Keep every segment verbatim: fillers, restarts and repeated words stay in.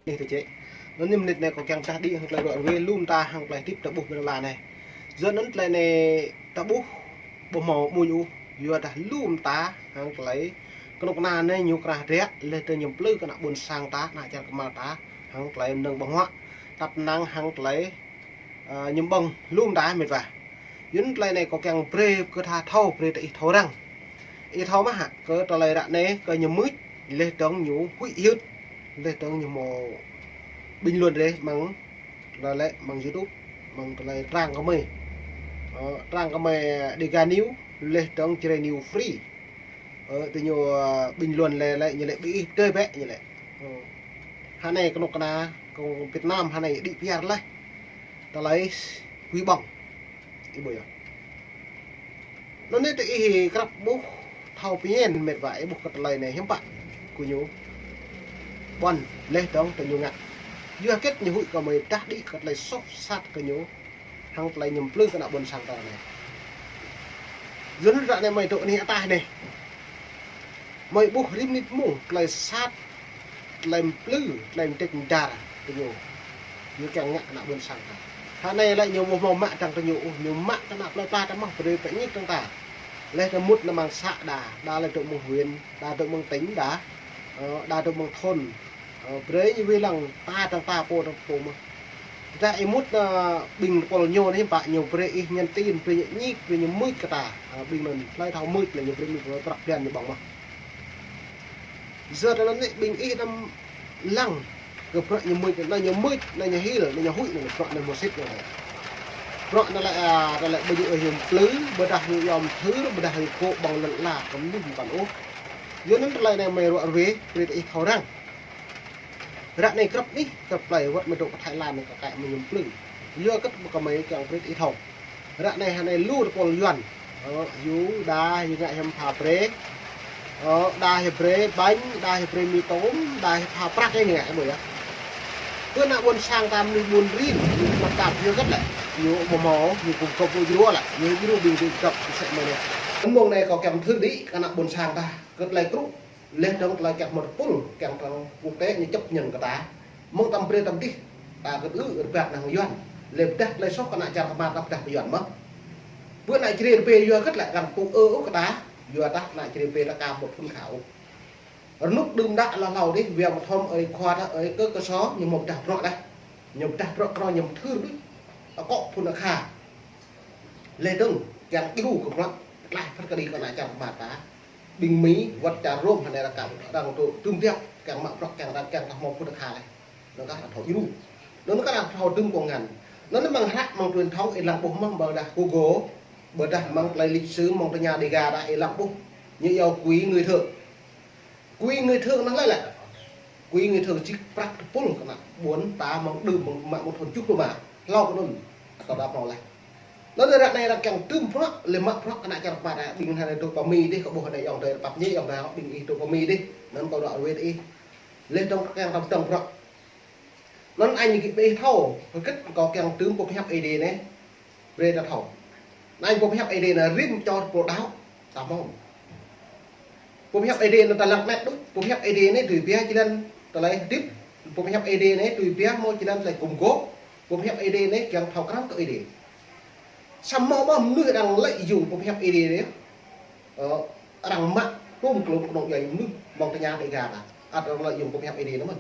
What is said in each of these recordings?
Anai tơ čĕ. Anŭn ñu mơnit anai kâo kiăng pơdah đĭ hăng tơlơi ruă ruê lu mơta hăng tơlơi hơdip ta ƀuh ƀơi lŏn ala anai. Yua anŭn tơlơi anai ta ƀuh ƀu hmâo amuñ ôh. Yua dah lu mơta hăng tơlơi kơnuk kơna anai ñu krah dră, laih dơ̆ng ñu plư kơ ană ƀôn sang ta, ană čar kơmăl ta, hăng tơlơi mơnơ̆ng ƀơ̆ng huă, tăp năng hăng tơlơi, ơ, ñu ƀơ̆ng lu mơta mĕt wa. Yua anŭn tơlơi anai kâo kiăng brơi kơ ta thâo, brơi ta ih thâo răng. Ih thâo mơ̆ hă, kơ tơlơi ră anai, kơ ñu mưč, laih dơ̆ng ñu huĭ hyưt, laih dơ̆ng ñu hmâo bình luận rai mơ̆ng, tơlơi lĕ mơ̆ng YouTube, mơ̆ng tơlơi trang kơ mơi. Ơ, trang kơ mơi Dega News, laih dơ̆ng Jrai News Free. Ơ, tơ ñu, ơ, bình luận lĕ, lĕ, ñu lĕ ƀing ih tơi bĕ, ñu lĕ. Ơ. Hơnai kơnuk kơna, kơ Việt Nam hơnai đĭ pơyơr laih. Tơlơi wĭ ƀơ̆ng. Ih ƀuh yơh. Anŭn anai tơ ih krăp ƀuh thâo pơñen mĕt wa ih ƀuh kơ tơlơi anai hiư̆m pă kơ ñu. Ƀuăn laih dơ̆ng tơ ñu ngă. Yua hơget ñu huĭ kơ mơi pơdah đĭ kơ tơlơi soh sat kơ ñu. Hăng tơlơi ñu plư kơ ană ƀôn sang ta anai. Yua anŭn ră anai mơi dŏ anih ataih anai. Mơi ƀuh rĭm mơnit mông tơlơi sat, tơlơi plư, tơlơi mơdĕč mơdar tơ ñu. Ñu kiăng ngă kơ ană ƀôn sang ta. Hơnai lĕ ñu ƀu hmâo mă dơ̆ng tơ ñu ôh, ñu mă kơ ană plơi pla ta mơ̆n, brơi pơñik dơ̆ng ta. Laih dơ̆ng mŭt nao amăng să đa, đa lĕ dŏ mơ̆ng huyện, đa dŏ mơ̆ng tỉnh đa, ơ, đa dŏ mơ̆ng thôn. Ơ, brơi ñu wai lăng ta dơ̆ng ta pô dơ̆ng pô mơ̆n. Tơdah ih mŭt, ơ, ƀing tơpul ñu anai hiư̆m pă ñu brơi ih nhắn tin, brơi ñu ñik, brơi ñu mưč kơ ta. Ơ, ƀing anŭn tơlơi thâo mưč lĕ ñu brơi mưč, brơi prăk blan ñu ƀơ̆ng mơ̆n. Yua anŭn anai ƀing ih anăm lăng kơ bruă ñu mưč, anai ñu mưč, anai ñu hil, anai ñu huĭ, anai bruă anai mơsĭt anai. Bruă anai lĕ, ơ, anai lĕ ƀu djơ̆ ih yom plư, ƀôdah ih yom thâo, ƀôdah ih kơ ƀơ̆ng lŏn ala, kơ mơnuih mơ̆n ôh. Yua anŭn tơlơi anai mơi ruă ruê, brơi ta ih thâo răng. Ră anai krăp anih, krăp plơi wơ̆t mơi dŏ pơ Thái Lan anai kơ kăi mơi ñu plư. Yua hơget ƀu kơ mơi kiăng brơi ta ih thâo. Ră anai hơnai lu tơpul Yuan. Ơ, yua đa yua ngă hiam pha brơi. Ơ, đa hiam brơi bánh, đa hiam brơi mì tôm, đa hiam pha prăk yua ngă ƀu yơh. Kơ ană ƀôn sang ta mơnuih ƀun rin, mơnuih mơtam yua hơget lĕ. Ñu ƀu hmâo, ñu kŭm kŏp ƀu djru lĕ. Ñu djru ƀing ƀu kŏp sĕ mơi anai. Mông anai kâo kiăng thâo đĭ kơ ană ƀôn sang ta. Kơ tơlơi truh. Laih dơ̆ng tơlơi kiăng mơ̆ tơpul, kiăng tơlơi quốc tế ñu chấp nhận kơ ta. Mơ̆ng tơm brơi tơm dih, ta kơt ư rơbat nao hăng Yuan. Laih pơdah tơlơi soh kơ ană čar kơmăl ta pơdah kơ Yuan mơ̆n. Ƀơi ană Jrai rơbê yua hơget lĕ arăng tŭ ư kơ ta, yua dah ană Jrai rơbê ta ka ƀu phŭn kha ôh. Rơnŭk đưm đă hlâo hlâo dih, wia mơthom ơi khua dah, ơi kơ kơ so, ñu hmâo pơdah bruă dah. Ñu pơdah bruă kơ ñu mơthưr đôč. Akŏ phŭn akha. Laih dơ̆ng, kiăng djru kơ bruă, tơklaih phat kơđi kơ ană čar kơmăl ta. Ƀing Mi, wơ̆t čar Rôm, hơnai arăng kăm, arăng tŭ, tŭm tiăp, kiăng mă bruă, kiăng arăng, kiăng ta hmâo phŭn akha laih. Anŭn kah arăng thâo djru. Anŭn kah arăng thâo tŭm kông ngăn. Anŭn mơ̆ng hră, mơ̆ng truyền thống, ih lăng ƀuh mơ̆n, ƀôdah Google, ƀôdah mơ̆ng tơlơi lịch sử, mơ̆ng tơña Dega dah, ih lăng ƀuh. Ñu iâu quỹ người thượng. Quỹ người thượng anŭn lĕ lĕ. Quỹ người thượng čih prăk tơpul kơ ană ƀôn ta mơ̆ng đưm mơ̆ng mă mŭt thun tơjuh pluh rơma. Hlâo kơ anŭn. Kâo đăp hlâo laih. Anŭn ră anai arăng kiăng tŭm bruă, laih mă bruă kơ ană čar kơmăl ta ƀing hơnai dŏ pơ Mi dih, kâo ƀuh hơnai ayŏng adơi pap ñĕ, ayŏng adơi ƀing ih dŏ pơ Mi dih. Anŭn kâo đăo wơ̆t ih. Laih dơ̆ng kiăng tŭm tơm bruă. Anŭn anai kơ ƀing ih thâo, hơget kâo kiăng tŭm pơhiăp Ơi Adai anai. Brơi ta thâo. Anai pơhiăp Ơi Adai anai rĭm čô tơpul đaŏ, ta hmâo. Pơhiăp Ơi Adai anai ta lăng net đôč, pơhiăp Ơi Adai anai tui biă jơlan tơlơi hơdip, pơhiăp Ơi Adai anai tui biă hmâo jơlan tơlơi kŭm gŏ, pơhiăp Ơi Adai anai kiăng thâo krăn kơ Ơi Adai. Samơ̆ mơnuih arăng lợi dụng pơhiăp Ơi Adai anai. Ơ, arăng mă tŭm klŭm kơnơ̆ng djuai mơnuih, mơ̆ng tơña Dega ta. Ăt arăng lợi dụng pơhiăp Ơi Adai anai mơ̆n.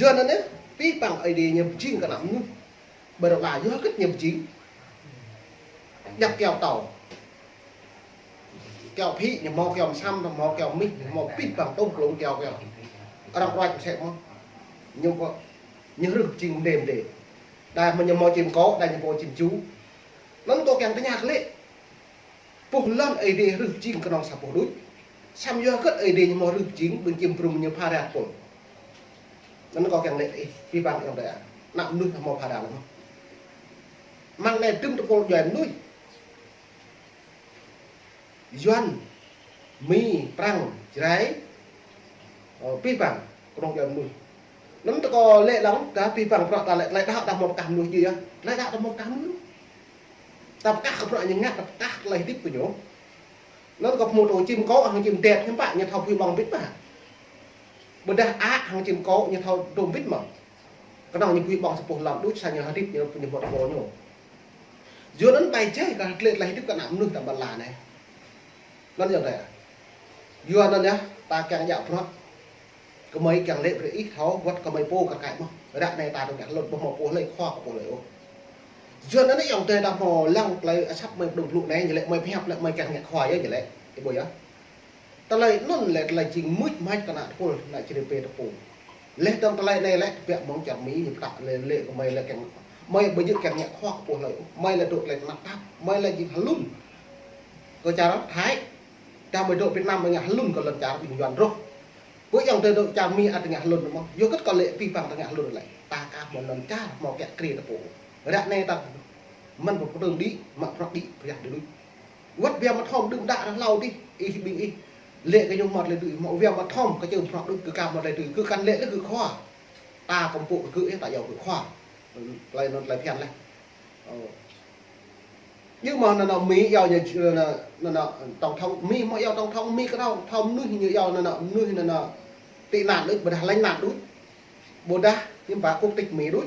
Yua anŭn anai, pơhiăp Ơi Adai ñu pơjing kơ ană mơnuih. Ƀơi lŏn ala yua hơget ñu pơjing. Djăp kyâo tâo. Kyâo phĭ, ñu hmâo kyâo mơsăm, ñu hmâo kyâo mih, ñu hmâo pih păng tŭm klŭm kyâo kyâo. Arăng ruăč mơsĕ mơ̆n. Ñu kơ, ñu hrih pơjing mơdê mơdê. Đa mơ̆ ñu hmâo čim kô̆, đa ñu hmâo čim ju. Anŭn kâo kiăng tơña kơ lĕ. Boh lŏn Ơi Adai hrih pơjing kơnơ̆ng sa boh đôč. Samơ̆ yua hơget Ơi Adai ñu hmâo hrih pơjing, ƀing čim brŭm ñu pha ra tơpul. Anŭn kâo kiăng lĕ ih, pơhiăp ayŏng adơi. Ană mơnuih hmâo pha ra lĕ mơ̆n. Mơ̆ng anai tŭm tơpul djuai mơnuih. Yuan, Mi, Prăng, Jrai, ơ, pơhiăp kơnơ̆ng djuai mơnuih. Anŭn tơ kâo lĕ lăng, ta pơhiăp bruă ta lĕ, tơlơi đaŏ ta hmâo pơkah mơnuih djơ̆ yơh. Tơlơi đaŏ ta hmâo pơkah mơnuih. Ta pơkah kơ bruă ñu ngă, ta pơkah tơlơi hơdip kơ ñu. Anŭn kâo hmâo tŭ čim kô̆, hăng čim đet, hiư̆m pă, ñu thâo pui ƀơ̆ng bĭt mă. Ƀôdah ă hăng čim kô̆ ñu thâo dôm wĭt mơ̆. Kơnơ̆ng ñu bui ƀơ̆ng sa boh lŏn đôč sa ñu hơdip ñu punya bot kô̆ ñu. Yua anŭn ƀai jai kơ tlĕ tlaih hơdip kơ ană mơnuih ta ƀă la anai. Anŭn yơh ta. Yua anŭn yơh ta kiăng djă bruă. Gơmơi kiăng lĕ brơi ih thâo wơ̆t gơmơi pô kơ kaĭ mơ̆. Ră anai ta dŏ ngă hlŭn ƀu hmâo pô hlơi khua kơ pô hlơi ôh. Yua anŭn yơh ayŏng adơi ta hmâo lăng tơlơi asăp mơi pơdŏng blŭ anai, ñu lĕ mơi pơhiăp lĕ mơi kiăng ngă khua yơh ñu lĕ. Ih ƀuh yơh. Tơlơi anŭn lĕ tơlơi jing mưč mač kơ ană tơpul, ană čơrê pê tơpul. Leh dơ̆ng tơlơi anai lĕ, tơbiă mơ̆ng čar Mi ñu pơtă lĕ, lĕ kơ mơi lĕ kiăng, mơi ƀu djơ̆ kiăng ngă khua kơ pô hlơi ôh. Mơi lĕ dŏ tơlơi tơnap tap, mơi lĕ jing hlŭn. Kơ čar Thái, ta mơi dŏ Việt Nam mơi ngă hlŭn kơ lŏn čar ƀing Yuan rŏh. Pô ayŏng adơi dŏ čar Mi ăt ngă hlŭn mơ̆. Yua hơget kơ lĕ abih bang ta ngă hlŭn lĕ. Ta aka hmâo lŏn čar, hmâo kiă kriê ta pô. Ră anai ta mơ̆n pơtơm đĭ, mă prăk đĭ, pơyah đĭ đuč. Wơ̆t biă mă thom đưm đă ră hlâo dih, ih ƀing ih. Lĕ kơ ñu mơ̆t lĕ đuč, mă biă mă thom kơ čơm prăk đuč, kơ ka mơ̆t lĕ đuč, kơ kăn lĕ lĕ kơ khua. Ta kơmpŭ kơ kơ ih, ta iâu kơ khua. Tơlơi anŭn tơlơi phiăn leh. Ơ. Nhưng mà anŭn anŭn Mi iâu ñu, anŭn anŭn tổng thống Mi, mă iâu tổng thống Mi kơ thâo, thâo mơnuih ñu iâu anŭn anŭn mơnuih anŭn anŭn tị nạn đôč, ƀôdah lánh nạn đôč. Ƀôdah hiư̆m pă quốc tịch Mi đôč.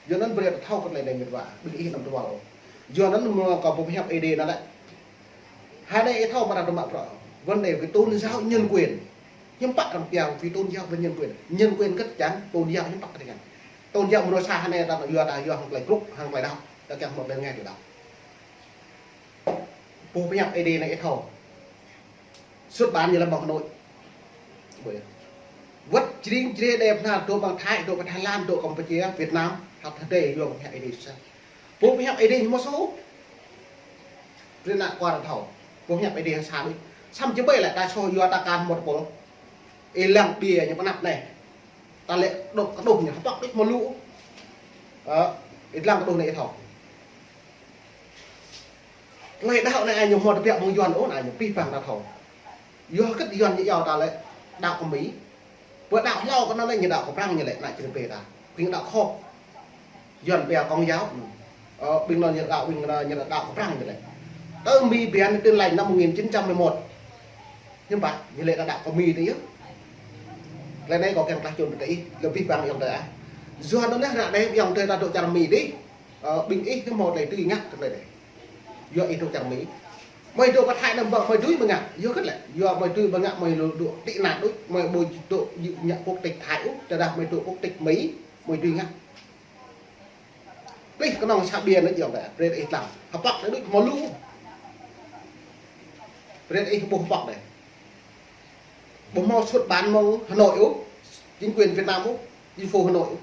Yua anŭn brơi ta thâo kơ tơlơi anai mĕt wa, ƀing ih anăm tơwăl ôh. Yua anŭn mơ̆ kâo pơhiăp Ơi Adai anŭn lĕ. Hơnai ih thâo mơ̆ ta tơmă prăk. Vấn đề về tôn giáo nhân quyền. Hiư̆m pă arăng pia về tôn giáo và nhân quyền. Nhân quyền kơ̆t čang, tôn giáo hiư̆m pă kơ̆t čang. Tôn giáo mơnuih sa hơnai ta yua ta yua hăng tơlơi krŭk, hăng tơlơi đaŏ. Ta kiăng hmâo tơlơi rơngai tơlơi đaŏ. Pô pơhiăp Ơi Adai anai ih thâo. Xuất bản ñu lăm ƀơi Hà Nội. Wơ̆t jring jre đe pơhnar dŏ ƀơi Thái, dŏ ƀơi Thái Lan, dŏ Campuchia, Việt Nam, hăt hơdai yua pơhiăp Ơi Adai sa. Pô pơhiăp Ơi Adai ñu mơ̆ sô. Brơi ană kuar thâo. Pô pơhiăp Ơi Adai sa đôč. Samơ̆ či ƀai lĕ ta sô yua ta kan mơ̆t pôl. Ih lăng ƀiă ñu pơnăp anai. Ta lĕ dŏ kơđuh ñu hơpăk đôč mơ̆ lu. Ơ, ih lăng kơđuh anai ih thâo. Tơlơi đaŏ anai ñu hmâo tơbiă mơ̆ng Yuan ôh, anai ñu abih bang ta thâo. Yua hơget Yuan ñu iâu ta lĕ đaŏ kơ Mi. Pơ đaŏ hlâo kơ anŭn lĕ ñu đaŏ kơ Prăng ñu lĕ ană čơrê pê ta. Ƀing đaŏ khŏp. Yuan pia Công giáo. Ơ, ƀing anŭn ñu đaŏ, ƀing anŭn ñu đaŏ kơ Prăng ñu lĕ. Tơ Mi bơyan Tin Lành năm một nghìn chín trăm mười một. Hiư̆m pă, ñu lĕ đaŏ kơ Mi tơ yơh. Tơlơi anai kâo kiăng klah čun kơ ih, lĕ abih bang ayŏng adơi ah. Yua anŭn lĕ ră anai ayŏng adơi ta dŏ čar Mi dih. Ơ, ƀing ih kơ hmâo tơlơi dưi ngă kơ tơlơi anai. Yua ih dŏ čar Mi. Mơi dŏ pơ Thái anŭn ƀă mơi dưi mơ̆ ngă. Yua hơget lĕ. Yua mơi dưi mơ̆ ngă mơi lu dŏ tị nạn đôč, mơi ƀu dŏ ngă quốc tịch Thái ôh, tơdah mơi dŏ quốc tịch Mi, mơi dưi ngă. Plih kơnơ̆ng sa ƀiă anŭn ayŏng adơi. Brơi ih lăng. Hơpăk đôč mơ̆ lu. Brơi ih ƀuh hơpăk đơi. Ƀu hmâo xuất bản mơ̆ng Hà Nội ôh, chính quyền Việt Nam ôh, chính phủ Hà Nội ôh.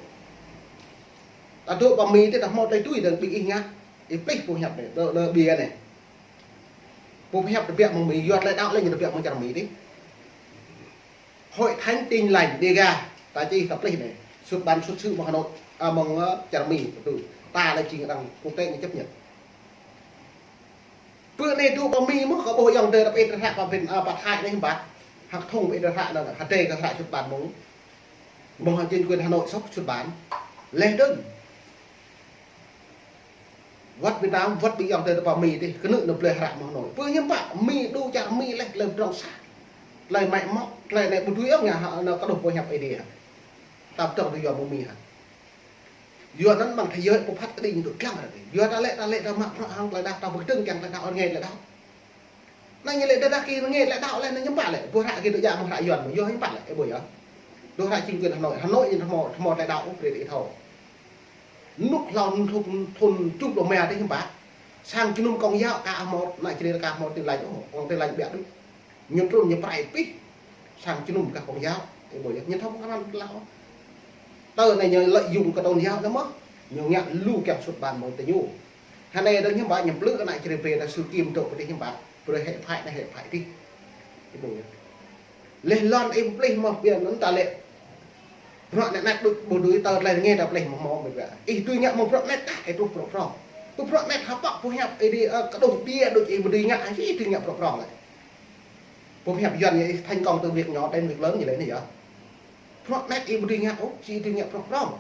Ta dŏ ƀơi Mi tơ ta hmâo tơlơi dưi dơ̆ng ƀing ih ngă. Ih plih pô pơhiăp anai, đơ, đơ ƀiă anai. Pô pơhiăp tơbiă mơ̆ng Mi, yua tơlơi đaŏ lĕ ñu tơbiă mơ̆ng čar Mi dih. Hội Thánh Tin Lành Đêga, ta čih ta plih anai. Xuất bản xuất xứ mơ̆ng Hà Nội, à, mơ̆ng, ơ, čar Mi, tơ. Ta lĕ jing arăng quốc tế ñu chấp nhận. Pơ anai dŏ pơ Mi mơ̆, kâo ƀuh ayŏng adơi ta pơit hră pơ Việt, ơ, pơ Thái anai hiư̆m pă. Hăk thung pơit hră anŭn, hơdai kơ hră xuất bản mơ̆ng. Mơ̆ng chính quyền Hà Nội sŏk xuất bản. Leh dơ̆ng. Wơ̆t Việt Nam, wơ̆t ƀing ayŏng adơi ta pơ Mi dih, kơnư̆ anŭn plih hră mơ̆ng Hà Nội. Pơ hiư̆m pă, Mi dŏ čar Mi leh, tơlơi pơdrŏng sa. Tơlơi mă mŏk, tơlơi anai ƀu dưi ôh ngă hă, anŭn kơđuh pô pơhiăp Ơi Adai hă. Ta pơdrŏng tui yua mơ̆ng Mi hă. Yua anŭn ƀing thế giới pơphat kơđi ñu dŏ lăng ră anai. Yua ta lĕ, ta lĕ, ta mă bruă hăng tơlơi đaŏ, ta pơkơdơ̆ng kiăng tơlơi đaŏ rơngai tơlơi đaŏ. Anŭn ñu lĕ tơdah kơ rơngai tơlơi đaŏ lĕ anŭn hiư̆m pă lĕ. Ƀu hră kơ dŏ djă mơ̆ng hră Yuan mơ̆. Yua hiư̆m pă lĕ, ih ƀuh yơh. Dŏ hră chính quyền Hà Nội, Hà Nội ñu hmâo, hmâo tơlơi đaŏ ôh, brơi ih thâo. Nuk hlâo thun, thun tŭ lŏm mơ̆ dih hiư̆m pă. Sang jơnum Công giáo ka hmâo, ană čơrê ka hmâo Tin Lành ôh, kông Tin Lành ƀiă đôč. Ñu trŭn ñu pơrai pih. Sang jơnum gah Công giáo. Ih ƀuh yơh, ñu thâo kơ anŭn tơlơi. Tơ anai ñu lợi dụng kơ tôn giáo anŭn mơ̆. Ñu ngă lu kiăng xuất bản mơ̆ng tơ ñu. Hơnai dơ̆ng hiư̆m pă ñu plư ană čơrê brơi ta Sư Kim dŏ pơ dih hiư̆m pă. Brơi hĕ phai anai hĕ phai dih. Ih ƀuh yơh. Leh lŏn ih plih mơ̆ biă anŭn ta lĕ. Bruă net net đôč ƀu dưi tơ tơlơi rơngai ta plih mơ̆ mơ̆ mĕt wa. Ih dưi ngă mơ̆ng bruă net kah ih truh bruă prŏng. Pơ bruă net hơpăk pơhiăp ih dih, ơ, kơđuh ƀiă đôč ih ƀu dưi ngă, ih dưi ngă bruă prŏng lĕ. Pơhiăp Yuan ñu ih thành công từ việc nhỏ đến việc lớn ñu lĕ anai yơh. Bruă net ih ƀu dưi ngă ôh, ih dưi ngă bruă prŏng.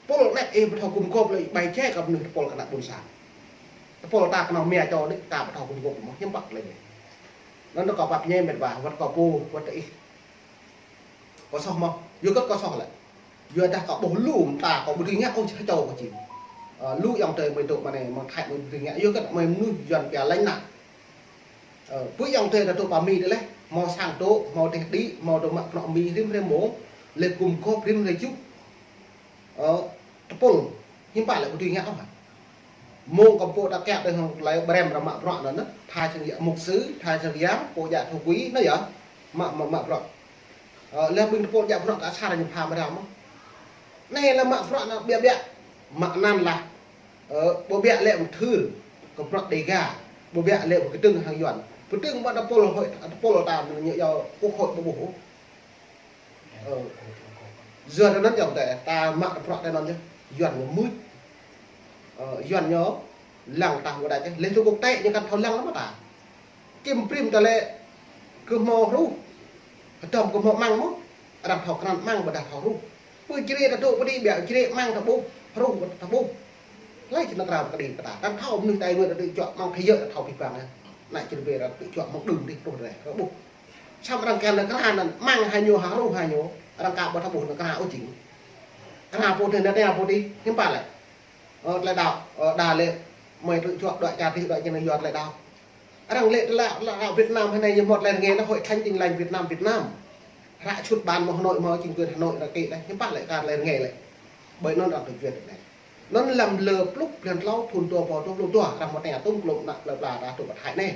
Tơpul net ih ƀu thâo gum gôp lĕ ƀai jai kơ mơnuih tơpul kơ ană ƀôn sang. Tơpul ta kơnơ̆ng mia čô đôč ta ƀu thâo gum gôp mơ̆ hiư̆m pă lĕ. Anŭn kâo pap ñe mĕt wa, wơ̆t kâo pô, wơ̆t ih. Kâo soh mơ̆? Yua kơ kâo soh lĕ. Yua dah kâo ƀuh lu mơta kâo ƀu dưi ngă ôh, čơ čô kâo či. Ơ, lu ayŏng adơi mơi dŏ mơ̆ng anai, mơ̆ng Thái mơi ƀu dưi ngă. Yua kơ mơi mơnuih Yuan pia lĕ ană. Ơ, ƀu ayŏng adơi ta dŏ pơ Mi dih lĕ. Hmâo sang dŏ, hmâo teh đĭ, hmâo dŏ mă bruă Mi rĭm hrơi mông. Lĕ gum gôp rĭm hrơi čuh. Ơ, tơpul. Hiư̆m pă lĕ ƀu dưi ngă ôh hă? Mông kâo pô ta kiăng dih hăng tơlơi brem ră mă bruă anŭn, tha sang yang mục sư, tha sang yang pô djă thâo kui, anŭn yơh. Mă, mă, mă bruă. Ơ, lĕ ƀing tơpul djă bruă kơ asar ñu pha mơ̆ ră mơ̆. Anai lĕ mă bruă anŭn biă biă. Mă anŭn lah. Ơ, ƀu biă lĕ mơthưr, kơ bruă Dega. Ƀu biă lĕ kơdơ̆ng hăng Yuan. Kơdơ̆ng mă tơpul hơi, tơpul ta ñu yua quốc hội ƀu ƀuh. Ơ. Yua anŭn yơh ta, ta mă bruă tơ anŭn yơh. Yuan ñu mưč. Ơ, Yuan ñu lăng ta wơ̆t đa čeh. Lĕ tơ quốc tế ñu kăn thâo lăng lăm ta. Kim prim ta lĕ kơ hmâo hruh. Hơdôm kơ hmâo măng mơ̆. Arăng thâo krăn măng ƀôdah thâo hruh. Pơ Jrai ta dŏ pơ đih biă Jrai măng ta ƀuh, hruh ta ƀuh. Hlơi či nao krao kơ đih kơ ta. Kăn thâo mơnuih Tây Nguyên ta dŏ čuă măng thâo yơh ta thâo pih pang. Ană Jrai ƀing ta dŏ čuă măng đưm dih truh rai, ta ƀuh. Samơ̆ arăng kiăng nao krao anŭn, măng ha ñu, ha hruh ha ñu, arăng ka ƀu thâo ƀuh nao krao ôh jing. Krao pô dih, nao krao pô dih, hiư̆m pă lĕ. Ơ, tơlơi đaŏ, ơ, đa lĕ, mơi tŭ čuă đuaĭ čar dih, đuaĭ čar anai yua tơlơi đaŏ. Arăng lĕ tơlơi, tơlơi đaŏ Việt Nam hơnai ñu hmâo tơlơi rơngai nao Hội Thánh Tin Lành Việt Nam, Việt Nam. Hră sut ban mơ̆ng Hà Nội, mơ̆ng chính quyền Hà Nội ra kơ đih, hiư̆m pă lĕ kar tơlơi rơngai lĕ. Ƀơi anŭn arăng tŭ juăt anai. Anŭn lăm lơ pluh blan tlâo thŭn dua rơbâo dua pluh dua, arăng mơ̆ tơña tŭm klôm ană plơi pla ta dŏ pơ Thái anai.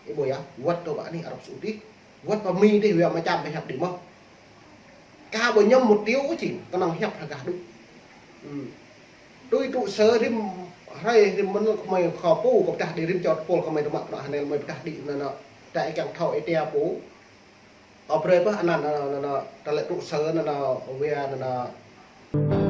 Ih ƀuh yơh, wơ̆t dŏ pơ anih Arab Saudi. Wơ̆t pơ Mi dih, wơ̆t mơčăm pơhiăp dih mơ̆. Ka ƀu ñăm một triệu ôh jing, kơnơ̆ng hiăp hơgah đôč. Ư. Tui trụ sở rĭm hrơi rĭm mơ̆n kơmơi khŏm pô, kơ pơdah đĭ rĭm čô tơpul kơmơi tơmă pơnă hơnel mơi pơdah đĭ anŭn anŭn. Đa ih kiăng thâo ih tia pô. Ơ brơi ƀơh anăn anŭn anŭn anŭn, tơlơi trụ sở anŭn anŭn, wơ̆t anŭn anŭn.